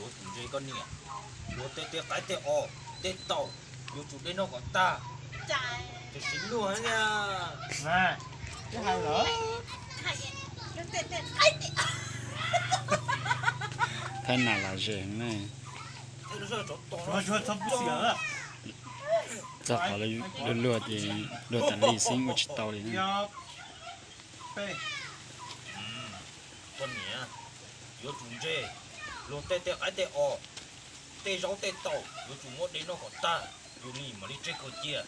Yuav tsum ntse koj niam, luag tej tej qaib tej os tej taum yuav tsum de noj kom tag. Tiam sis luag na, thaij nas los ze heev na. Txog qhov luag luag ces luag tas li xwb ua tsis tau li na. Koj niam, yuav tsum ntse, luag tej tej qaib tej os, tej zaub tej taum yuav tsum muab de noj kom tag, yus li mam li tseg kawg cia.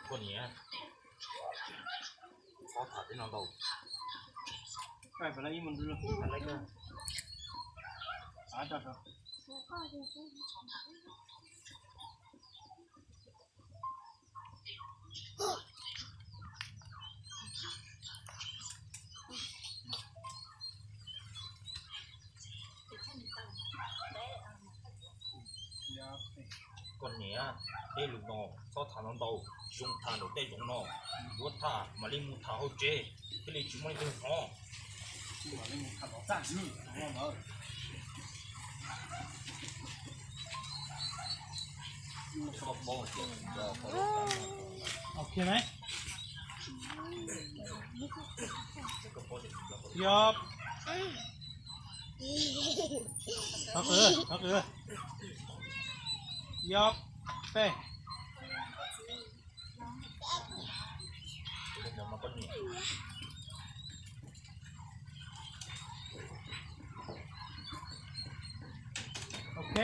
Koj niam, txhob tham tej no ntau. Koj niam, tej lus no txhob tham ntau ntau, zoo tham nraum tej zoov no, yuav tham mam li mus tham hauv tsev, thiaj li tsis muaj leej twg hnov. Ok, yog, thov qw, thov qw, yog, peb. Ok.